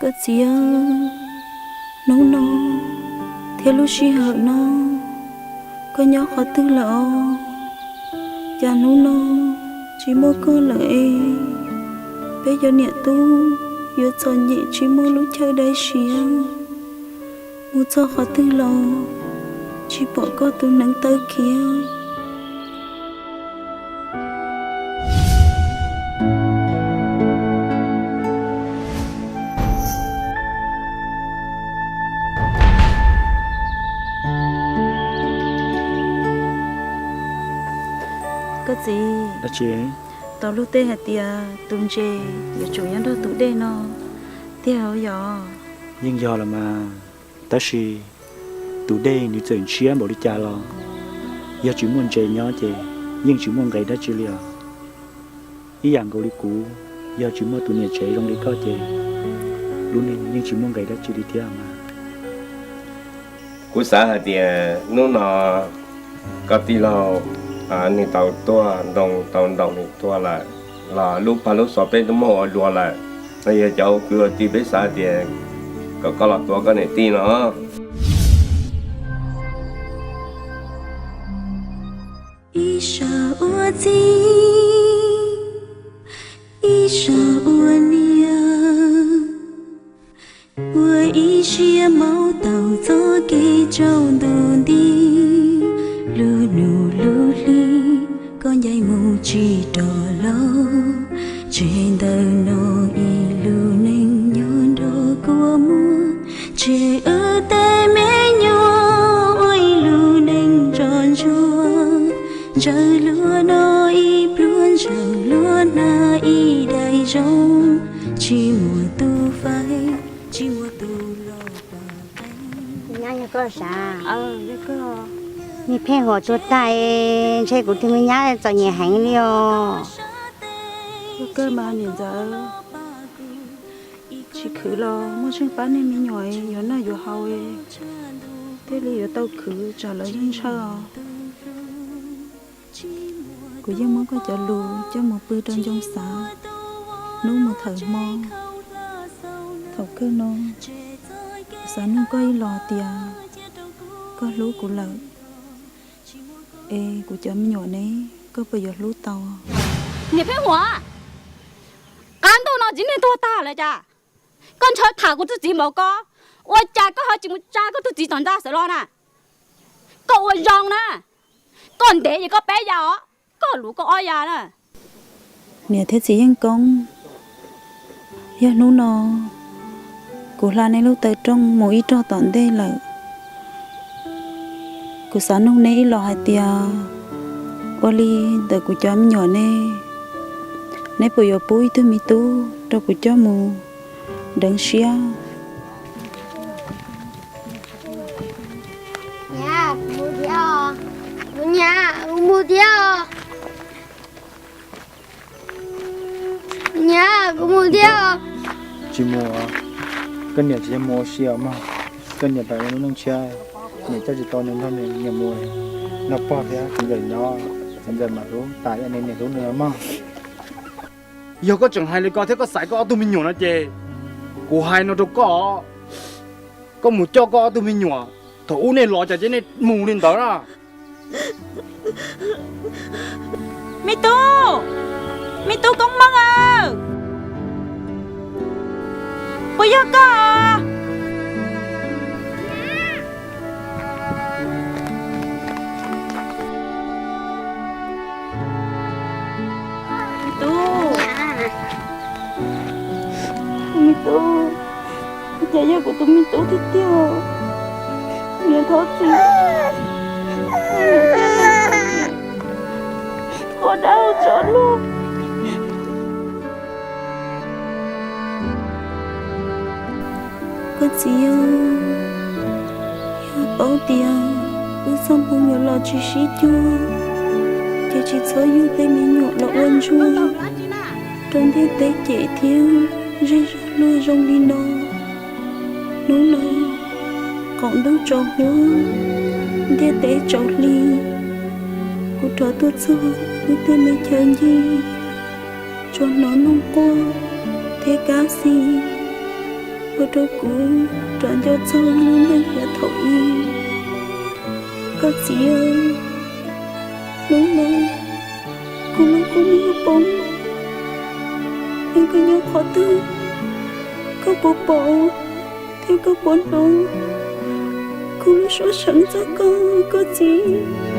Koj txiv, hnub no thiab lub sij hawm no koj nyob qhov twg lawm os? Cas hnub no tsis muaj koj lawm es peb cov niam tub yuav txom nyem tsis muaj lub chaw dai siav, mus txog qhov twg los tsis pom koj tus hneev taw khiav. Koj txiv, tau lub teb hais tias tus ntses yuav tsum nyob nrog tus dej no tiag los yog? Yeej yog los mas, tab sis tus dej nws txawm ntshiab npaum li cas los yog tsis muaj ntses nyob ces yeej tsis muaj nqe dab tsi li os. Ib yam nkaus li kuv, yog tsis muaj tus niam tsev zoo li koj ces lub neej yeej tsis muaj nqe dab tsi li thiab mas. Kuv xav hais tias hnub no koj tij laug nws tau tuaj ntoo tau ntoos nws tuaj lawm, los lub pag lub xov peb twb muab ua dua lawm, no yog cov ua kwv ua tij peb xav tias kom koj los tuav koj niam tij no. Ib sab ua txiv, ib sab ua niam, ua ib siab maub taug txoj kev tsaus ntuj nti. Lub hnub lub hli koj ncaim mus tsis rov los, tseg ntawm no ib lub neej nyob nrog kua muag, tseg wb tej me nyuam ua ib lub neej nco ntsuag, ntsawg luag no ib pluag ntsawg luag hnav ib daim zoo, tsis muaj tus fais, tsis muaj tus los pab. Me nyab, yog koj sav? Me pheej huam tuag tag, ntshe kuv tus me nyab txom nyem heev li os. Yog kawg mas niam ntxawm, tsis khwv los muaj tsheej pab nej me nyuam yuav noj yuav haus, thiaj li yuav tau khwv tsam lawv yeej ntshaw os. Kuv yeej muab koj cov lus coj mus pw rau ncoo xav, hnub mus thawm hmo. Thaum kawg no, kuv xav nug koj ib los tias koj hlub kuv lawm es kuv cov me nyuam ne, koj puas yuav hlub tau? Niam Pheej Huam, qab ntuj no txiv neej tuag tag lawm cas koj ntshaw tham kuv tus txiv npaum ko? Ua cas koj ho tsis mus tsa koj tus txiv tom ntxa sawv los na? Koj ua zoo na, koj ntev ces koj peb ya os, koj luv koj ob ya na. Niam thiab txiv Yeej Koob, yog hnub no kuv hla nej lub taw rooj mus ib rog tom ntej lawm, kuv xav nug neb ib los hais tias ua li ntawm kuv cov me nyuam ne, neb puas yuav pub ib tug me tub rau kuv coj mus deev siab? Nyab, kuv mus thiab os. Kuv mus thiab os. Nyab, kuv mus thiab os. Tsis mus, koj niam tsis yog mus ua si os mog. Koj niam pam lub neej tshiab, niam coj tsis tau nws nrog niam mus, noj pog thiab txiv ntxawm nyob, txiv ntxawm mam hlub tas niam hlub nws mog. Yog koj tseem hais li ko thiab koj xaiv koj ob tug me nyuam no ces kuv hais no rau koj, koj mus coj koj ob tug me nyuam, thaum ub nej los cas ces nej mus li ntawd na. Me tub, me tub Koob Hmoob aw, puas yog koj? Me tub, me tub, cas yog kuv tus me tub tiag tiag, niam thov txim, ua dab ua tsov luaj. Koj txiv, yog paub tias wb txoj hmoo yuav los tsis sib cuag, ces tsis txhob yug tej me nyuam los ua ntsuag rau ntiaj teb cem thiab zej zog luag zoo li no. Hnub no qaum ntuj tsaus huab, ntiaj teb tsaus hli, kuv rov tuaj txog wb tej me chaw ncig, tsuas hnov noog quaj thiab kab xis. ua rau kuv rov nco txog lub neej yav thaum ub. Koj txiv, hnub no kuv lub kua muag poob, es koj nyob qhov twg, koj puas pom thiab koj puas hnov kuv lub suab seev txog koj, koj txiv?